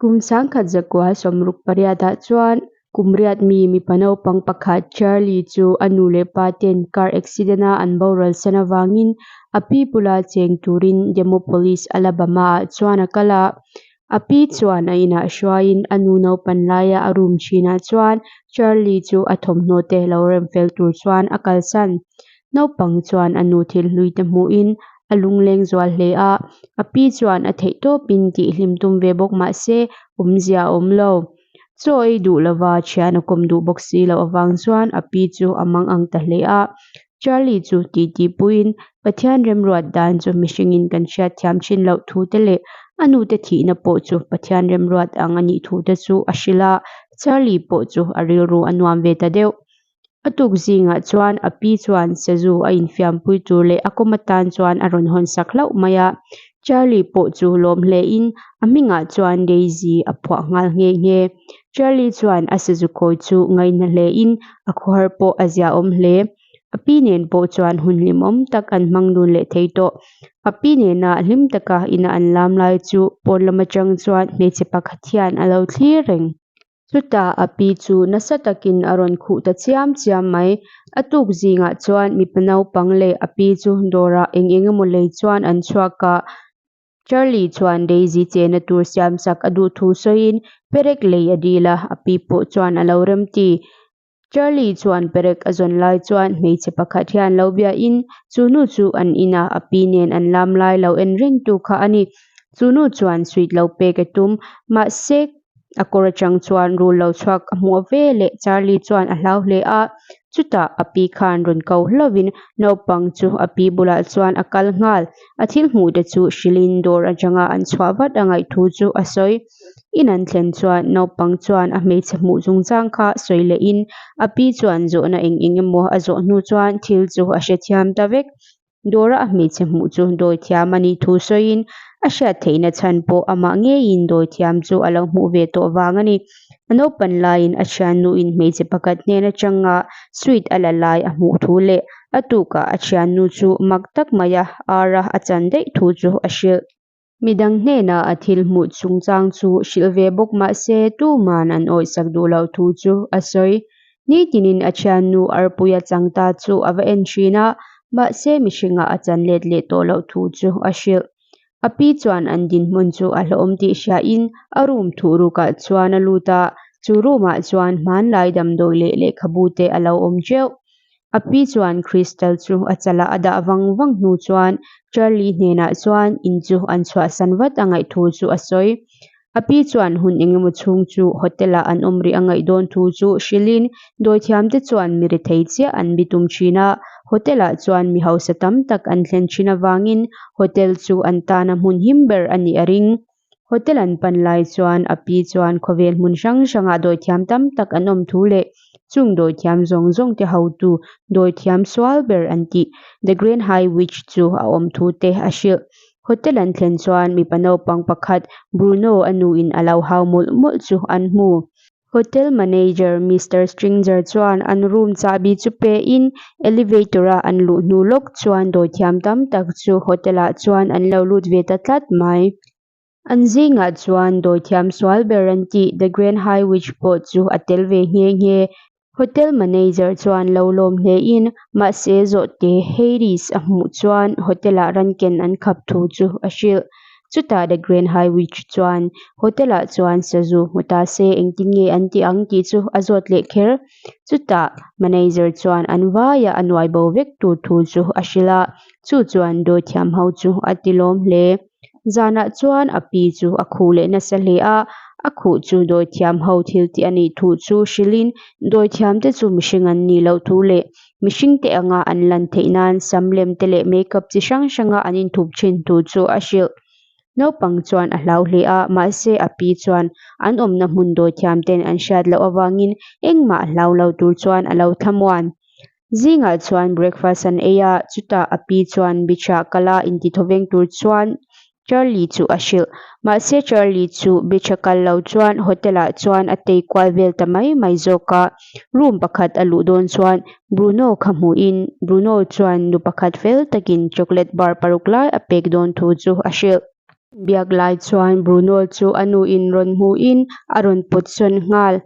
Kum 1968 ah chuan kum riat mi mipa naupang pakhat Charlie chu a nu leh pa ten car accident a an boral san avangin a pi bula cheng turin Demopolis, Alabama ah chuan a kal a. A pi chuan a inah hruaiin a nu naupan laia a room thinah chuan Charlie chu a thawmhnaw te lo rem fel tur chuan a kalsan. Naupang chuan a nu thil hlui te hmuhin a lungleng zual hle a, a pi chuan a theih tawpin tihhlim tum ve bawk mah se awmzia a awm lo. Chaw ei duh lova thian a kawm duh bawk si loh avang chuan a pi chu a mang ang ta hle a. Charlie chu titi puiin Pathian remruat dan chu mihringin kan hriatthiam thin loh thu te leh a nute thihna pawh chu Pathian remruat ang a nih thu te chu a hrilh a, Charlie pawh chu a rilru a nuam ve ta deuh. A tuk zingah chuan a pi chuan sazu a infiampui tur leh a kawm atan chuan a rawn hawn sak hlauh mai a. Charlie pawh chu lawm hlein a hmingah chuan Daisy a phuah nghal nghe nghe. Charlie chuan a sazu kawi chu ngaihna hlein a khawhar pawh a ziaawm hle. A pi nen pawh chuan hun hlimawm tak an hmang dun leh thei tawh. A pi nena hlim taka ina an lam lai chu pawn lam atang chuan hmeichhe pakhat hian a lo thlir reng. Chutah a pi chu nasa takin a rawn khuh ta chiam chiam mai. A tuk zingah chuan mipa naupang leh a pi chu dawrah eng eng emaw lei chuan an chhuak a. Charlie chuan Daisy chena tur siamsak a duh thu sawiin perek lei a dil a, a pi pawh chuan a lo remti. Charlie chuan perek a zawn lai chuan hmeichhe pakhat hian lo biain chu nu chu an inah a pi nen an lam lai lo en reng tu kha a ni. Chu nu chuan sweet lo pek a tum, mahse a kawr atang chuan rul lo chhuak a hmuh veleh Charlie chuan a hlau hle a. Chutah a pi khan rawn ko hlauhin naupang chu a pi bulah chuan a kal nghal. A thil hmuh te chu hrilhin dawr atanga an chhuah vat a ngaih thu chu a sawi. In an thlen chuan naupang chuan a hmeichhe hmuh chungchang kha sawi lehin a pi chuan zawhna eng eng emaw a zawh hnu chuan thil chu a hrethiam ta vek. Dawra a hmeichhe hmuh chu dawithiam a nih thu sawiin a hriat theihna chhan pawh amah ngeiin dawithiam chu a lo hmuh ve tawh vang a ni. A naupan laiin a thiannuin hmeichhe pakhat hnen atanga sweet a la lai a hmuh thu leh a tukah a thiannu chu mak tak maia ara a chan daih thu chu a hrilh. Midang hnenah a thil hmuh chungchang chu hrilh ve bawk mah se tuman an awihsak duh loh thu chu a sawi. Nitinin a thiannu arpuia chang ta chu a va en thin a, mahse mihringah a chan let leh tawh loh thu chu a hrilh. A pi chuan an dinhmun chu a hlauhawm tih hriain a room thuhrukah chuan a lut a, chu room-ah chuan hmanlai damdawi leh lehkhabu te a lo awm teuh. A pi chuan Crystal chu a chalah a dah vang vang hnu chuan Charlie hnenah chuan in chu an chhuahsan vat a ngaih thu chu a sawi. A pi chuan hun engemaw chhung chu hotel-ah an awm rih a ngaih dawn thu chu hrilhin dawithiamte chuan mi rethei chiah an bitum thin a, hotel-ah chuan mi hausa tam tak an thlen thin avangin hotel chu an tana hmun him ber a nih a ring. Hotel an pan lai chuan a pi chuan khawvel hmun hrang hrangah dawithiam tam tak an awm thu leh chung dawithiam zawng zawng te hotu dawithiam sual ber an tih The Grand High Witch chu a awm thu te a hrilh. Hotel an thlen chuan mipa naupang pakhat Bruno a nuin a lo hau mawlh mawlh chu an hmu. Hotel manager Mister Stringer chuan an room chahbi chu pein elevator a an luh hnu lawk chuan dawithiam tam tak chu hotel ah chuan an lo lut ve ta tlat mai. An zingah chuan dawithiam sual ber an tih The Grand High Witch pawh chu a tel ve nghe nghe. Hotel manager chuan lo lawm hlein mahse zawhte Hades a hmuh chuan hotel ah ran ken an khap thu chu a hrilh. Chutah The Grand High Witch chuan hotel ah chuan sazu hmu ta se engtin nge an tih ang tih chu a zawt leh kher. Chutah manager chuan an vaia a nuai bo vek tur thu chu a hrilh a, chu chuan dawithiam ho chu a ti lawm hle. Zanah chuan a pi chu a khuh leh nasa hle a, a khuh chu dawithiam ho thil tih a nih thu chu hrilhin dawithiamte chu mihring an nih loh thu leh mihringte anga an lan theih nan sam lem te leh makeup chi hrang hranga an inthup thin thu chu a hrilh. Naupang chuan a hlau hle a, mahse a pi chuan an awmna hmun dawithiam ten an hriat loh avangin engmah hlau lo tur chuan a lo thlamuan. Zingah chuan breakfast an ei a, chutah a pi chuan beach ah kal a intithawveng tur chuan Charlie chu a hrilh. Mahse Charlie chu beach a kal lo chuan hotel ah chuan a tei kual vel ta mai mai zawk a. Room pakhat a luh dawn chuan Bruno kha hmuhin Bruno chuan nu pakhat fel takin chocolate bar paruk lai a pek dawn thu chu a hrilh. Biak lai chuan Bruno chu a nu in rawn hmu in a rawn pawt sawn nghal.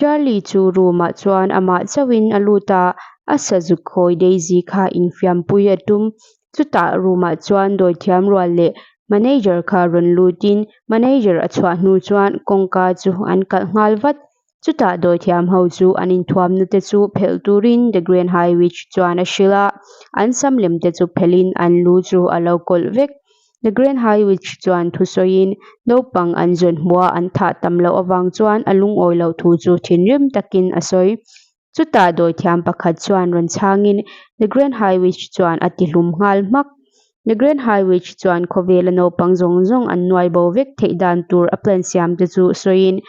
Charlie chu room ah chuan amah chauhin a lut a, a sazu khawi Daisy kha infiampui a tum. Chutah room ah chuan dawithiam rual leh manager kha rawn lut in manager a chhuah hnu chuan kawngka chu an kalh nghal vat. Chutah dawithiam ho chu an inthuamna te chu phelh turin the grand high witch chuan a hrilh a, an sam lem te chu phelh in an lu chu a lo kawlh vek. The Grand High Witch chuan thusawiin naupang an zawn hmuha an thah tam loh avang chuan a lungawi loh thu chu thinrim takin a sawi. Chutah dawithiam pakhat chuan rawn chhangin The Grand High Witch chuan a tihlum nghal hmak. The Grand High Witch chuan khawvela naupang zawng zawng an nuai bo vek theih dan tur a plan siam te chu sawiin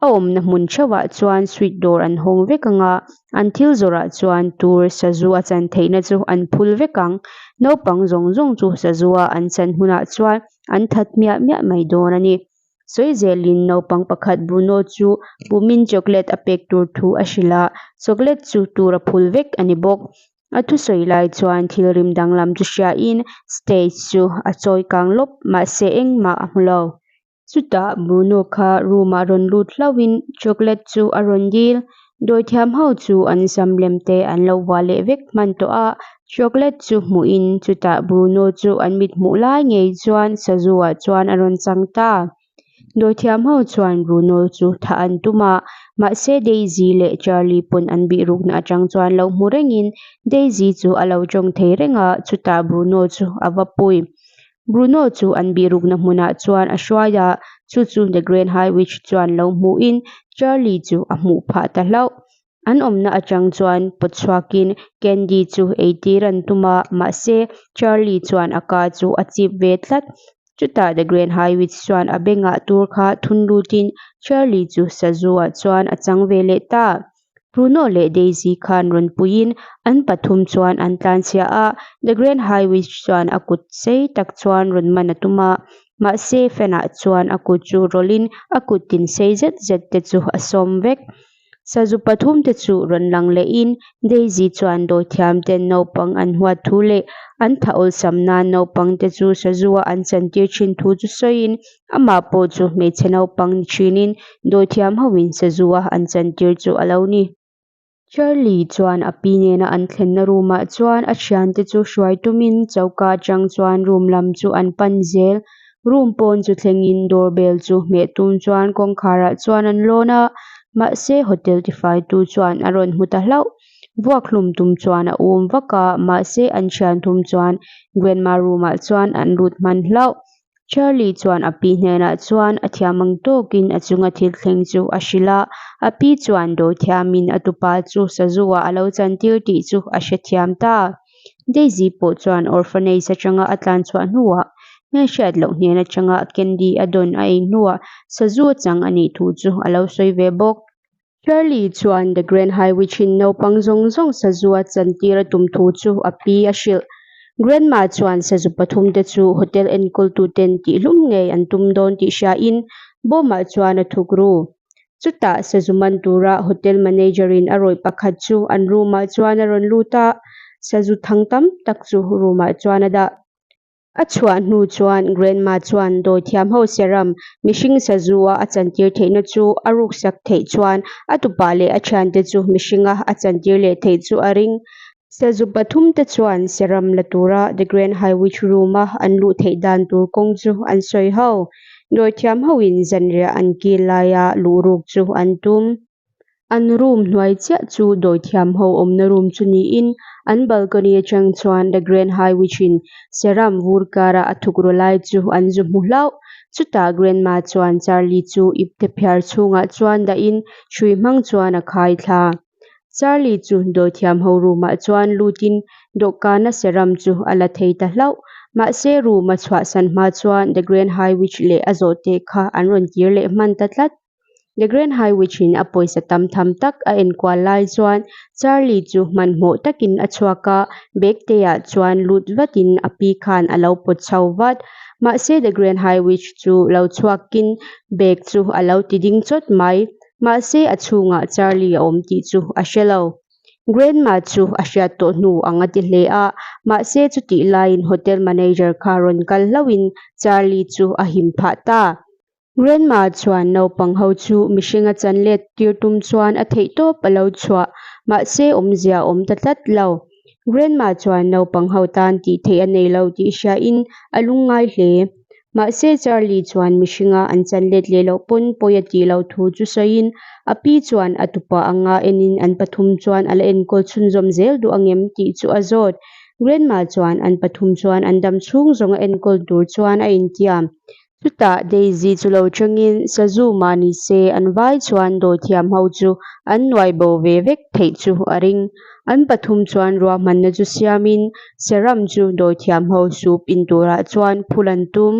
A awmna hmun theuhah chuan sweet dawr an hawng vek ang a, an thil zawrhah chuan tur sazu a chan theihna chu an phul vek ang. Naupang zawng zawng chu sazu a an chan hunah chuan an that miah miah mai dawn a ni. Sawi zelin naupang pakhat Bruno chu pumin chocolate a pek tur thu a hrilh a, chocolate chu tur a phul vek a ni bawk. A thusawi lai chuan thil rim danglam chu hriain stage chu a chawi kang lawp mahse engmah a hmu lo. Chutah Bruno kha room ah rawn lut hlauhin chocolate chu a rawn dil. Dawithiam ho chu an sam lem te an lo vuah leh vek hman tawh a, chocolate chu hmuhin chutah Bruno chu an mit hmuh lai ngei chuan sazu ah chuan a rawn chang ta. Dawithiam ho chuan Bruno chu thah an tum a, mahse Daisy leh Charlie pawn an bihrukna atang chuan lo hmu rengin Daisy chu a lo tawng thei reng a, chutah Bruno chu a va pui. Bruno chu an bihrukna hmunah chuan a hruai a, chu chu The Grand High Witch chuan lo hmuhin Charlie chu a hmuh phah ta hlauh. An awmna atang chuan pawt chhuakin candy chu eitir an tum a, mahse Charlie chuan a ka chu a chip ve tlat. Chutah The Grand High Witch chuan a bengah tur kha thun lutin Charlie chu sazu ah chuan a chang ve leh ta. Bruno leh Daisy khan rawn puiin an pathum chuan an tlanchhia a, The Grand High Witch chuan a kut sei tak chuan rawn man a tum a, mahse fan ah chuan a kut chu rawlhin a kut tin sei zet zet te chu a sawm vek. Sazu pathum te chu rawn lang lehin Daisy chuan dawithiam ten naupang an huat thu leh an tha awlsam nan naupang te chu sazu a an chantir thin thu chu sawiin Amah pawh chu hmeichhe naupang ni thinin dawithiam hoin sazu a an chantir chu a lo ni. Charlie chuan a pi nena an thlenna room ah chuan a thiante chu hruai tumin choka atang chuan room lam chu an pan zel. Room pawn chu thlengin door bell chu hmeh tum chuan kawngkhar ah chuan an lawn a, mahse hotel tifai tu chuan a rawn hmu ta hlauh. Vuak hlum tum chuan a um vak a, mahse an thian thum chuan grandma room ah chuan an lut hman hlauh. Charlie chuan a pi hnenah chuan a thiam ang tawkin a chunga thil thleng chu a hrilh a, a pi chuan dawithiamin a tupa chu sazu ah a lo chantir tih chu a hrethiam ta. Daisy pawh chuan orphanage atanga a tlanchhuah hnuah hmelhriat loh hnen atanga candy a dawn a ei hnuah sazu a chang a nih thu chu a lo sawi ve bawk. Charlie chuan The Grand High Witch-in naupang zawng zawng sazu a chantir a tum thu chu a pi a hrilh. Grandma chuan sazu pathum te chu hotel enkawltuten tihhlum ngei an tum dawn tih hriain bawmah chuan a thuk ru. Chutah sazu man tura hotel manager-in a rawih pakhat chu an room-ah chuan a rawn lut a, sazu thang tam tak chu room-ah chuan a dah. A chhuah hnu chuan Grandma chuan dawithiam ho serum mihring sazu a a chantir theihna chu a ruksak theih chuan a tupa leh a thiante chu mihringa a chantir leh theih chu a ring. Sazu pathum te chuan serum la tura The Grand High Witch Room a an luh theih dan tur kawng chu an sawi ho. Dawithiam hoin zanriah an kil laia luh ruk chu an tum. An room hnuai chiah chu dawithiam ho awmna room chu niin an balcony atang chuan The Grand High Witch in seram vur kara a thuk ru lai chu an zu hmu hlauh. Chutah Grandma chuan Charlie chu ipte phiar chhungah chuan dahin hrui hmang chuan a khai thla. Charlie chu dawithiam ho room ah chuan lutin dawhkana seram chu a la thei ta hlauh. Mahse room a chhuahsan hma chuan The Grand High Witch leh a zawhte kha an rawn kir leh hman ta tlat. The Grand High Witch in a pawisa tam tham tak a enkual lai chuan Charlie chu hmanhmawh takin a chhuak a, bag te ah chuan lut vatin a pi khan a lo pawt chho vat. Mahse The Grand High Witch chu lo chhuakin bag chu a lo ti ding chawt mai. Mahse a chhungah Charlie a awm tih chu a hre lo. Grandma chu a hriat tawh hnu ang a ti hle a, mahse chutih laiin hotel manager kha rawn kal hlauhin Charlie chu a him phah ta. Grandma chuan naupang ho chu mihring a chan let tir tum chuan a theihtawp a lo chhuah, mahse awmzia a awm ta tlat lo. Grandma chuan naupang ho tan tih theih a nei lo tih hriain a lungngai hle. Mahse Charlie chuan mihringa an chan let leh loh pawn pawi a tih loh thu chu sawiin a pi chuan a tupa anga enin an pathum chuan a la enkawl chhunzawm zel duh angem tih chu a zawt. Grandma chuan an pathum chuan an dam chhung zawnga enkawl tur chuan a intiam. Chutah Daisy chu lo changin sazu mah ni se an vai chuan dawithiam ho chu an nuai bo ve vek theih chu a ring. An pathum chuan ruahmanna chu siamin Serum chu dawithiam ho soup in turah chuan phul an tum.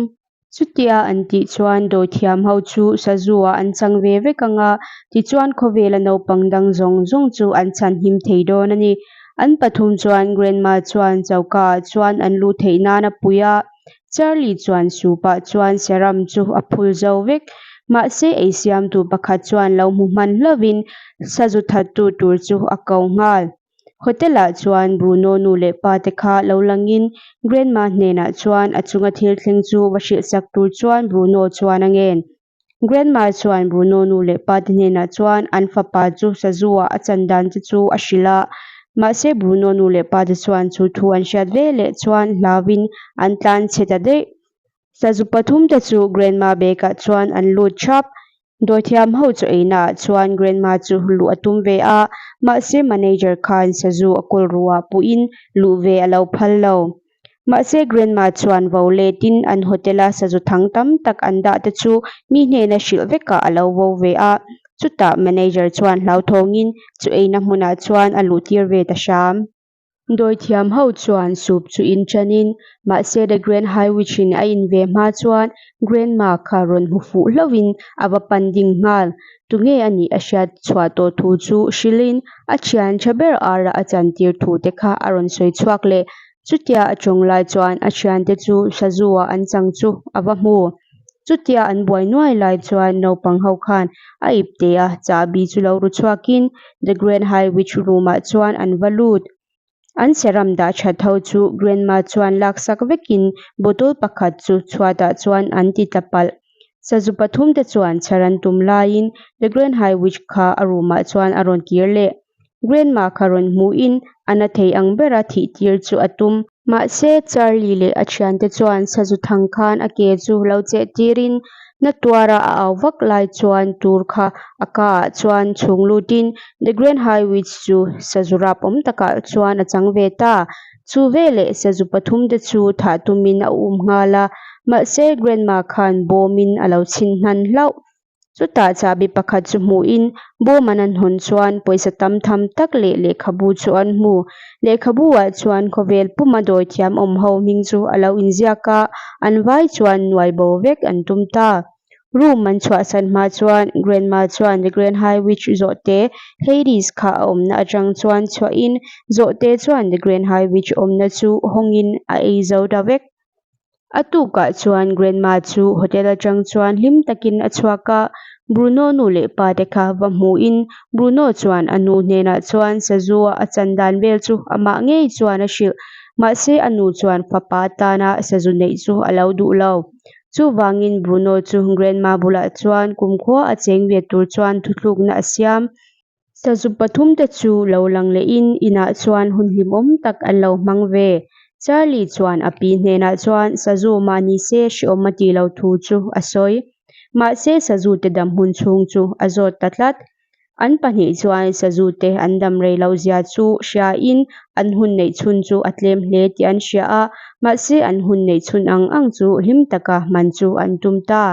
Chutia an tih chuan dawithiam ho chu sazu ah an chang ve vek ang a, tichuan khawvela naupang dang zawng zawng chu an chhanhim thei dawn a ni. An pathum chuan Grandma chuan choka ah chuan an luh theih nan a pui a. Charlie chuan soup-ah chuan serum chu a phul zo vek. Mahse ei siamtu pakhat chuan lo hmu hman hlauhin sazu thattu tur chu a ko nghal. Hotel-ah chuan Bruno nu leh pa te kha lo langin Grandma hnenah chuan a chunga thil thleng chu va hrilhsak tur chuan Bruno chuan a ngen. Grandma chuan Bruno nu leh pa te hnenah chuan an fapa chu sazu-ah a chan dan te chu a hrilh a. Mahse Bruno nu leh pa te chuan chu thu an hriat ve leh chuan hlauvin an tlan chhe ta daih. Sazu pathum te chu Grandma bag-ah chuan an lut thap. Dawithiam ho chaw eina ah chuan Grandma chu luh a tum ve a, mahse manager khan sazu a kawl ruah puhin luh ve a lo phal lo. Mahse Grandma chuan vo letin an hotel a sazu thang tam tak an dah te chu mi hnena hrilh vekah a lo vo ve a, chutah manager chuan hlauthawngin chaw eina hmunah chuan a luh tir ve ta hram. Dawithiam ho chuan soup chu in ṭanin, mahse The Grand High Witch in a in ve hma chuan Grandma kha rawn hmu fuh hlauhin a va pan ding nghal. Tunge a nih a hriat chhuah tawh thu chu hrilhin a thian tha ber ara a chantir thu te kha a rawn sawi chhuak leh. Chutia a tawng lai chuan a thiante chu sazu ah an chang chu a va hmu. Chutia an buai nuai lai chuan naupang ho khan a ipte a chahbi chu lo ru chhuakin The Grand High Witch room ah chuan an va lut. An serum dah that ho chu Grandma chuan laksak vekin bottle pakhat chu chhuatah chuan an ti tla palh. Sazu pathum te chuan chhar an tum laiin The Grand High Witch kha a room ah chuan a rawn kir leh. Grandma kha rawn hmuhin a na thei ang bera thih tir chu a tum. Mahse, Charlie leh a thiante chuan sazu thang khan a ke chu lo cheh tirin na tuara a au vak lai chuan tur kha a ka ah chuan chhung lutin The Grand High Witch chu sazu rap awm takah chuan a chang ve ta. Chu veleh sazu pathum te chu thah tumin a um nghal a, mahse Grandma khan bawmin a lo chhin hnan hlauh. Chutah chahbi pakhat chu hmuhin bawm an an hawn chuan pawisa tam tham tak leh lehkhabu chu an hmu. Lehkhabu ah chuan khawvel puma dawithiam awm ho hming chu a lo inziak a, an vai chuan nuai bo vek an tum ta. Room an chhuahsan hma chuan Grandma chuan The Grand High Witch zawhte Hades kha a awmna atang chuan chhuahin zawhte chuan The Grand High Witch awmna chu hawngin a ei zo ta vek. A tukah chuan Grandma chu hotel atang chuan hlim takin a chhuak a, Bruno nu leh pa te kha va hmuhin Bruno chuan a nu hnenah chuan sazu a a chan dan vel chu amah ngei chuan a hrilh. Mahse a nu chuan fapa tana sazu neih chu a lo duh lo. Chuvangin Bruno chu Grandma bulah chuan kumkhua a cheng ve tur chuan thuthlukna a siam. Sazu pathum te chu lo lang lehin inah chuan hun hlimawm tak an lo hmang ve. Charlie chuan a pi hnenah chuan sazu mah ni se hreawm a tih loh thu chu a sawi. Mahse sazu te dam hun chhung chu a zawt ta tlat. An pahnih chuan sazu te an dam rei loh zia chu hriain an hun neih chhun chu a tlem hle tih an hria a, mahse an hun neih chhun ang ang chu hlim taka hman chu an tum ta.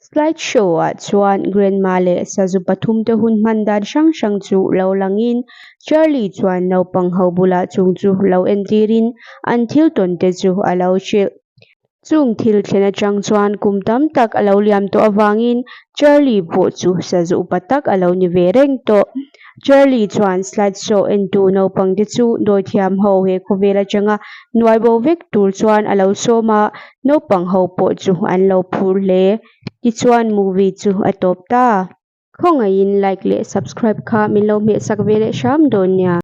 Slide show ah chuan Grandma leh sazu pathum te hun hman dan hrang hrang chu lo langin Charlie chuan naupang ho bulah chung chu lo entirin an thil tawn te chu a lo hrilh. Chung thil thlen atang chuan kum tam tak a lo liam tawh avangin Charlie pawh chu sazu upa tak a lo ni ve reng tawh. Charlie chuan slide show entu naupang te chu dawithiam ho he khawvel atanga nuai bo vek tur chuan a lo sawm a, naupang ho pawh chu an lo phur hle. Tichuan movie chu a tawp ta. Khawngaihin like leh subscribe kha min lo hmehsak ve leh hram dawn nia.